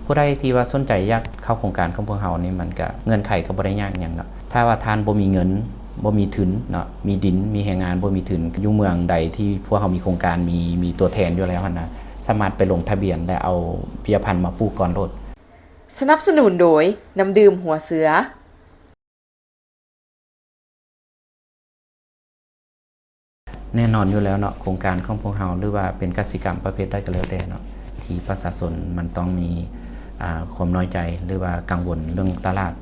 ຜູ້ໃດທີ່ວ່າສົນໃຈຢາກເຂົ້າໂຄງການຂອງພວກເຮົານີ້ ມັນກະເງື່ອນໄຂກໍບໍ່ໄດ້ຍາກຫຍັງເນາະ. ຖ້າວ່າທ່ານບໍ່ມີເງິນ, ບໍ່ມີທຶນເນາະ, ມີດິນ, ມີແຮງງານ, ບໍ່ມີທຶນ, ຢູ່ເມືອງໃດທີ່ພວກເຮົາມີໂຄງການ, ມີ, ມີຕົວແທນຢູ່ແລ້ວຫັ້ນນະ, ສາມາດໄປລົງທະບຽນ ແລະ ເອົາເບ້ຍພັນມາປູກກ່ອນໂລດ. ສະໜັບສະໜູນໂດຍ ນ້ຳດື່ມຫົວເສືອ. ແນ່ນອນຢູ່ແລ້ວເນາະ, ໂຄງການຂອງພວກເຮົາ ຫຼືວ່າເປັນກະສິກຳປະເພດໃດກໍແລ້ວແຕ່ເນາະ ທີ່ປະຊາຊົນມັນຕ້ອງມີ ອ່າ ຄວາມນ້ອຍໃຈ ຫຼືວ່າກັງວົນເລື່ອງຕະຫຼາດ.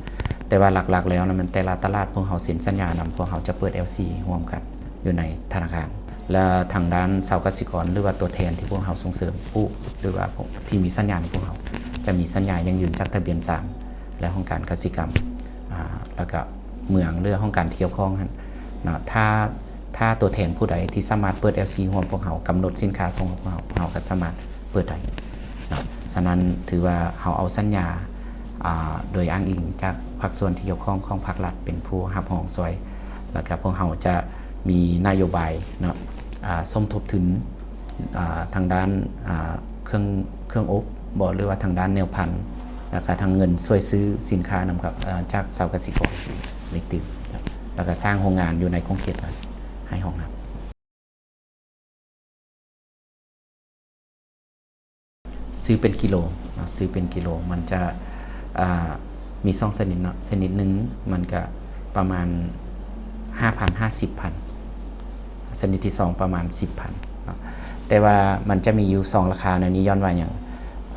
ແຕ່ວ່າຫຼັກໆແລ້ວນະ ແມ່ນແຕ່ລະຕະຫຼາດພວກເຮົາເຊັນສັນຍານຳ, ພວກເຮົາຈະເປີດ ແອລຊີ ຮ່ວມກັນຢູ່ໃນທະນາຄານ. ແລະ ທາງດ້ານຊາວກະສິກອນ ຫຼືວ່າຕົວແທນທີ່ພວກເຮົາສົ່ງເສີມປູກ ຫຼືວ່າທີ່ມີສັນຍານຳພວກເຮົາ ຈະມີສັນຍາຢັ້ງຢືນຈາກທະບຽນສາມ ແລະ ຫ້ອງການກະສິກຳ ອ່າ ແລ້ວກະເມືອງ ຫຼື ຫ້ອງການທີ່ກ່ຽວຂ້ອງຫັ້ນເນາະ. ຖ້າ ຖ້າຕົວແທນຜູ້ໃດທີ່ສາມາດເປີດ ແອລຊີ ຮ່ວມພວກເຮົາ, ກຳນົດສິນຄ້າສົ່ງໃຫ້ພວກເຮົາ, ພວກເຮົາກໍສາມາດເປີດໄດ້ເນາະ. ສະນັ້ນຖືວ່າເຮົາເອົາສັນຍາ ອ່າ ໂດຍອ້າງອີງຈາກພາກສ່ວນທີ່ກ່ຽວຂ້ອງຂອງພາກລັດເປັນຜູ້ຮັບຮອງຊ່ອຍ, ແລ້ວກະພວກເຮົາຈະມີນະໂຍບາຍເນາະ ອ່າ ສົມທົບທຶນ ອ່າ ທາງດ້ານ ອ່າ ເຄື່ອງ ເຄື່ອງອົບບໍ ຫຼືວ່າທາງດ້ານແນວພັນ ແລ້ວກະທາງເງິນຊ່ວຍຊື້ສິນຄ້ານຳກັບ ເອີ ຈາກຊາວກະສິກອນອີກຕື່ມ ແລ້ວກະສ້າງໂຮງງານຢູ່ໃນຂົງເຂດນັ້ນໃຫ້ຮອງຮັບ. ຊື້ເປັນກິໂລເນາະ, ຊື້ເປັນກິໂລ ມັນຈະ ອ່າ ມີສອງຊະນິດເນາະ, ຊະນິດໜຶ່ງມັນກະປະມານຫ້າພັນ ຫ້າສິບພັນ, ຊະນິດທີສອງປະມານສິບພັນເນາະ. ແຕ່ວ່າມັນຈະມີຢູ່ສອງລາຄາແນວນີ້ ຍ້ອນວ່າຫຍັງ?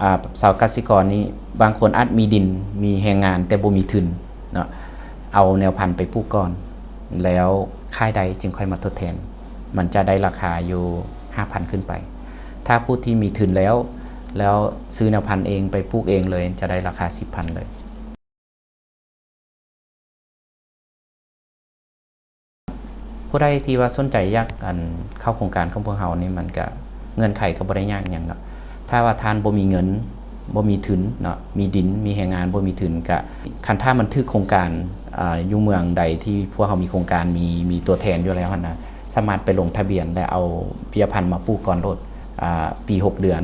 ອ່າ ຊາວກະສິກອນນີ້ ບາງຄົນອາດມີດິນ ມີແຮງງານ ແຕ່ບໍ່ມີທຶນເນາະ, ເອົາແນວພັນໄປປູກກ່ອນ ແລ້ວຂາຍໄດ້ຈຶ່ງຄ່ອຍມາທົດແທນ. ມັນຈະໄດ້ລາຄາຢູ່ຫ້າພັນຂຶ້ນໄປ. ຖ້າຜູ້ທີ່ມີທຶນແລ້ວ ແລ້ວຊື້ແນວພັນເອງ ໄປປູກເອງເລີຍ ຈະໄດ້ລາຄາສິບພັນເລີຍ. ຜູ້ໃດທີ່ວ່າສົນໃຈຢາກ ອັນ ເຂົ້າໂຄງການຂອງພວກເຮົານີ້ ມັນກະເງື່ອນໄຂກໍບໍ່ໄດ້ຍາກຫຍັງເນາະ. ຖ້າວ່າທ່ານບໍ່ມີເງິນ ບໍ່ມີທຶນເນາະ, ມີດິນ ມີແຮງງານ ບໍ່ມີທຶນ ກະ ຄັນຖ້າມັນຖືກໂຄງການ ອ່າ ຢູ່ເມືອງໃດທີ່ພວກເຮົາມີໂຄງການ ມີ ມີຕົວແທນຢູ່ແລ້ວຫັ້ນນະ, ສາມາດໄປລົງທະບຽນ ແລະ ເອົາເບ້ຍພັນມາປູກກ່ອນໂລດ ອ່າ ປີ ຫົກເດືອນ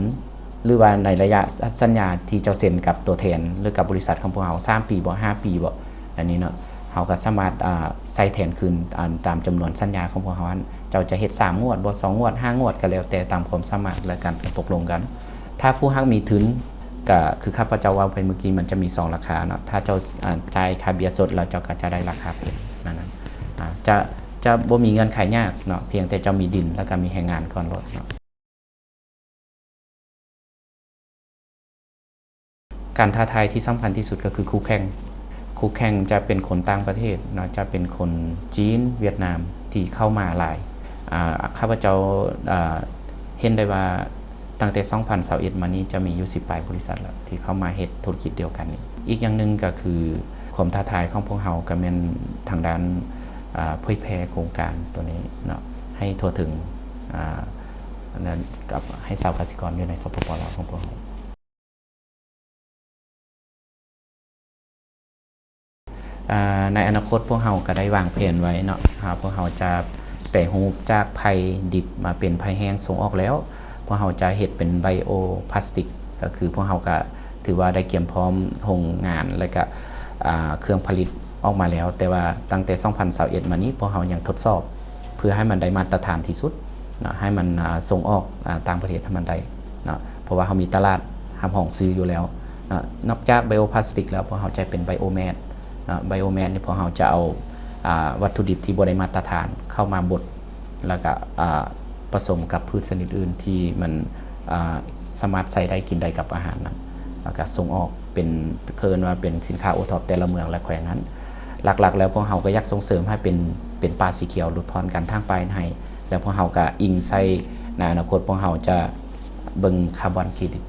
ຫຼືວ່າໃນໄລຍະ ສ- ສັນຍາທີ່ເຈົ້າເຊັນກັບຕົວແທນ ຫຼືກັບບໍລິສັດຂອງພວກເຮົາ ສາມປີບໍ ຫ້າປີບໍ ອັນນີ້ເນາະ, ເຮົາກໍສາມາດ ອ່າ ໃຊ້ແທນຄືນ ອ່າ ຕາມຈຳນວນສັນຍາຂອງພວກເຮົາຫັ້ນ. ເຈົ້າຈະເຮັດສາມງວດບໍ ສອງງວດ ຫ້າງວດ ກໍແລ້ວແຕ່ຕາມຄວາມສາມາດ ແລະ ການຕົກລົງກັນ. ຖ້າຜູ້ຮັກມີທຶນ ກໍຄືຂ້າພະເຈົ້າເວົ້າໄປເມື່ອກີ້ ມັນຈະມີສອງລາຄາເນາະ. ຖ້າເຈົ້າ ອ່າ ຈ່າຍຄ່າເບ້ຍສົດແລ້ວ ເຈົ້າກໍຈະໄດ້ລາຄາເພັນນັ້ນນະ. ອ່າ ຈະ ຈະບໍ່ມີເງື່ອນໄຂຍາກເນາະ, ພຽງແຕ່ເຈົ້າມີດິນ ແລ້ວກໍມີແຮງງານກ່ອນໂລດເນາະ. ການທ້າທາຍທີ່ສຳຄັນທີ່ສຸດກໍຄືຄູ່ແຂ່ງ. ຄູ່ແຂ່ງຈະເປັນຄົນຕ່າງປະເທດເນາະ, ຈະເປັນຄົນຈີນ, ຫວຽດນາມ ທີ່ເຂົ້າມາຫຼາຍ. ອ່າ ຂ້າພະເຈົ້າ ອ່າ ເຫັນໄດ້ວ່າ ຕັ້ງແຕ່ສອງພັນຊາວເອັດມານີ້ ຈະມີຢູ່ສິບປາຍບໍລິສັດແລ້ວ ທີ່ເຂົ້າມາເຮັດທຸລະກິດດຽວກັນນີ້. ອີກຢ່າງໜຶ່ງກໍຄື ຄວາມທ້າທາຍຂອງພວກເຮົາກໍແມ່ນທາງດ້ານ ອ່າ ເຜີຍແຜ່ໂຄງການໂຕນີ້ເນາະ ໃຫ້ທົ່ວເຖິງ ອ່າ ອັນນັ້ນ ກັບໃຫ້ຊາວກະສິກອນຢູ່ໃນ ສປປ ລາວ ຂອງພວກເຮົາ. ອ່າ ໃນອະນາຄົດພວກເຮົາກໍໄດ້ວາງແຜນໄວ້ເນາະ ວ່າພວກເຮົາຈະແປຮູບຈາກໄຜ່ດິບມາເປັນໄຜ່ແຫ້ງສົ່ງອອກແລ້ວ. ພວກເຮົາຈະເຮັດເປັນ Bioplastic ກໍຄືພວກເຮົາກໍຖືວ່າໄດ້ກຽມພ້ອມໂຮງງານ ແລະກະ ອ່າ ເຄື່ອງຜະລິດອອກມາແລ້ວ, ແຕ່ວ່າຕັ້ງແຕ່ສອງພັນຊາວເອັດມານີ້ ພວກເຮົາຍັງທົດສອບ ເພື່ອໃຫ້ມັນໄດ້ມາດຕະຖານທີ່ສຸດເນາະ, ໃຫ້ມັນ ອ່າ ສົ່ງອອກ ອ່າ ຕ່າງປະເທດໃຫ້ມັນໄດ້ເນາະ, ເພາະວ່າເຮົາມີຕະຫຼາດຮັບຮອງຊື່ຢູ່ແລ້ວເນາະ. ນອກຈາກ Bioplastic ແລ້ວ ພວກເຮົາຈະເປັນ Biomass ເນາະ, Biomass ນີ້ພວກເຮົາຈະເອົາ ອ່າ ວັດຖຸດິບທີ່ບໍ່ໄດ້ມາດຕະຖານເຂົ້າມາບົດ ແລ້ວກະ ອ່າ ປະສົມກັບພືດຊະນິດອື່ນທີ່ມັນ ອ່າ ສາມາດໃຊ້ໄດ້ກິນໄດ້ກັບອາຫານນຳ ແລ້ວກະສົ່ງອອກເປັນ ເອີ້ນວ່າເປັນສິນຄ້າ ໂອທັອບ ແຕ່ລະເມືອງ ແລະ ແຂວງຫັ້ນ. ຫຼັກໆແລ້ວພວກເຮົາກໍຢາກສົ່ງເສີມໃຫ້ເປັນ ເປັນປ່າສີຂຽວ ຫຼຸດຜ່ອນການຖາງປ່າເຮັດໄຮ່ ແລ້ວພວກເຮົາກໍອີງໃສ່ໃນອະນາຄົດ ພວກເຮົາຈະເບິ່ງຄາບອນເຄຣດິດ.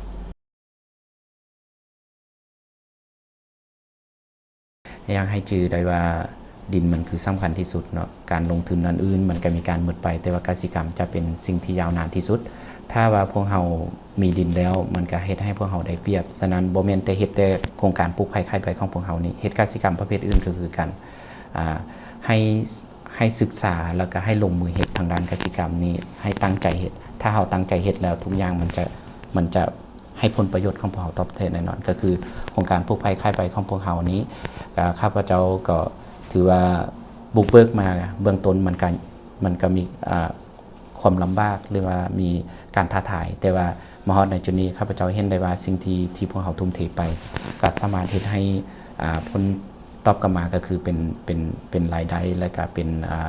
ຢາກໃຫ້ຈື່ໄດ້ວ່າດິນມັນຄືສຳຄັນທີ່ສຸດເນາະ, ການລົງທຶນອັນອື່ນມັນກໍມີການໝົດໄປ ແຕ່ວ່າກະສິກຳຈະເປັນສິ່ງທີ່ຍາວນານທີ່ສຸດ. ຖ້າວ່າພວກເຮົາມີດິນແລ້ວ ມັນກໍເຮັດໃຫ້ພວກເຮົາໄດ້ປຽບ. ສະນັ້ນ ບໍ່ແມ່ນແຕ່ເຮັດແຕ່ໂຄງການປູກໄຜ່ຂາຍໄຜ່ຂອງພວກເຮົານີ້, ເຮັດກະສິກຳປະເພດອື່ນກໍຄືກັນ. ອ່າ ໃຫ້ ໃຫ້ສຶກສາ ແລ້ວກໍໃຫ້ລົງມືເຮັດທາງດ້ານກະສິກຳນີ້ ໃຫ້ຕັ້ງໃຈເຮັດ. ຖ້າເຮົາຕັ້ງໃຈເຮັດແລ້ວ ທຸກຢ່າງມັນຈະ ມັນຈະ ໃຫ້ຜົນປະໂຫຍດຂອງພວກເຮົາຕອບແທນແນ່ນອນ. ກໍຄືໂຄງການປູກໄຜ່ຂາຍໃບຂອງພວກເຮົານີ້ ກໍຂ້າພະເຈົ້າກໍຖືວ່າບຸກເບີກມາເບື້ອງຕົ້ນ ມັນກໍ ມັນກໍມີ ອ່າ ຄວາມລຳບາກ ຫຼືວ່າມີການທ້າທາຍ, ແຕ່ວ່າມາຮອດໃນຈຸດນີ້ ຂ້າພະເຈົ້າເຫັນໄດ້ວ່າສິ່ງທີ່ ທີ່ພວກເຮົາທຸ່ມເທໄປ ກໍສາມາດເຮັດໃຫ້ ອ່າ ຜົນຕອບກັບມາກໍຄືເປັນ ເປັນ ເປັນລາຍໄດ້ ແລະກະເປັນ ອ່າ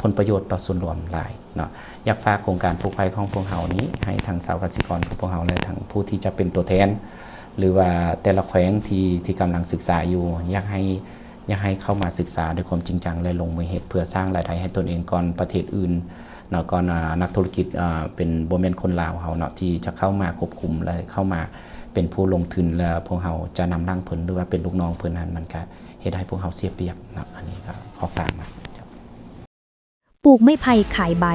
ຜົນປະໂຫຍດຕໍ່ສ່ວນລວມຫຼາຍເນາະ. ຢາກຝາກໂຄງການປູກໄຜ່ຂອງພວກເຮົານີ້ ໃຫ້ທັງຊາວກະສິກອນຂອງພວກເຮົາ ແລະທັງຜູ້ທີ່ຈະເປັນຕົວແທນ ຫຼືວ່າແຕ່ລະແຂວງທີ່ ທີ່ກຳລັງສຶກສາຢູ່ ຢາກໃຫ້ ຢາກໃຫ້ເຂົ້າມາສຶກສາດ້ວຍຄວາມຈິງຈັງ ແລະລົງມືເຮັດ ເພື່ອສ້າງລາຍໄດ້ໃຫ້ຕົນເອງກ່ອນປະເທດອື່ນເນາະ, ກ່ອນ ອ່າ ນັກທຸລະກິດ ເປັນ ບໍ່ແມ່ນຄົນລາວເຮົາເນາະ ທີ່ຈະເຂົ້າມາຄວບຄຸມ ແລະເຂົ້າມາເປັນຜູ້ລົງທຶນ ແລະພວກເຮົາຈະນຳຫຼັງເພິ່ນ ຫຼືວ່າເປັນລູກນ້ອງເພິ່ນນັ້ນ ມັນກະເຮັດໃຫ້ພວກເຮົາເສຍປຽບເນາະ. ອັນນີ້ກໍຂໍຝາກມາ. ປູກໄມ້ໄຜ່ຂາຍໃບ,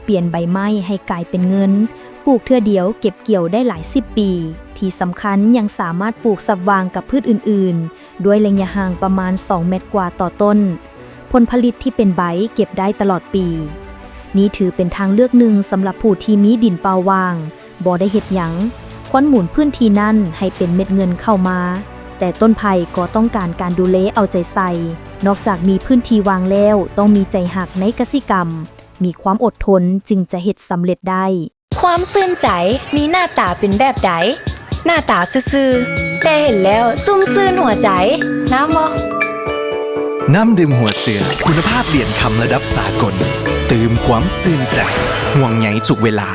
ປ່ຽນໃບໄມ້ໃຫ້ກາຍເປັນເງິນ, ປູກເທື່ອດຽວເກັບກ່ຽວໄດ້ຫຼາຍສິບປີ, ທີ່ສຳຄັນຍັງສາມາດປູກສັບຫວ່າງກັບພືດອື່ນໆ ດ້ວຍໄລຍະຫ່າງປະມານສອງແມັດກວ່າຕໍ່ຕົ້ນ. ຜົນຜະລິດທີ່ເປັນໃບເກັບໄດ້ຕະຫຼອດປີ. ນີ້ຖືເປັນທາງເລືອກໜຶ່ງສຳລັບຜູ້ທີ່ມີດິນເປົ່າວ່າງ, ບໍ່ໄດ້ເຮັດຫຍັງ, ຄວນໝູນພື້ນທີ່ນັ້ນໃຫ້ເປັນເມັດເງິນເຂົ້າມາ. ແຕ່ຕົ້ນໄຜ່ກໍຕ້ອງການການດູແລເອົາໃຈໃສ່, ນອກຈາກມີພື້ນທີ່ວ່າງແລ້ວ ຕ້ອງມີໃຈຮັກໃນກະສິກຳ, ມີຄວາມອົດທົນຈຶ່ງຈະເຮັດສຳເລັດໄດ້. ຄວາມຊື່ນໃຈ ມີໜ້າຕາເປັນແບບໃດ? ໜ້າຕາຊື່ໆ ແຕ່ເຫັນແລ້ວຊຸ່ມຊື່ນຫົວໃຈ. ງາມບໍ່? ນ້ຳດື່ມຫົວເສືອ ຄຸນນະພາບຫຼຽນຄຳລະດັບສາກົນ, ຕື່ມຄວາມຊື່ນໃຈ, ຫ່ວງໃຍທຸກເວລາ.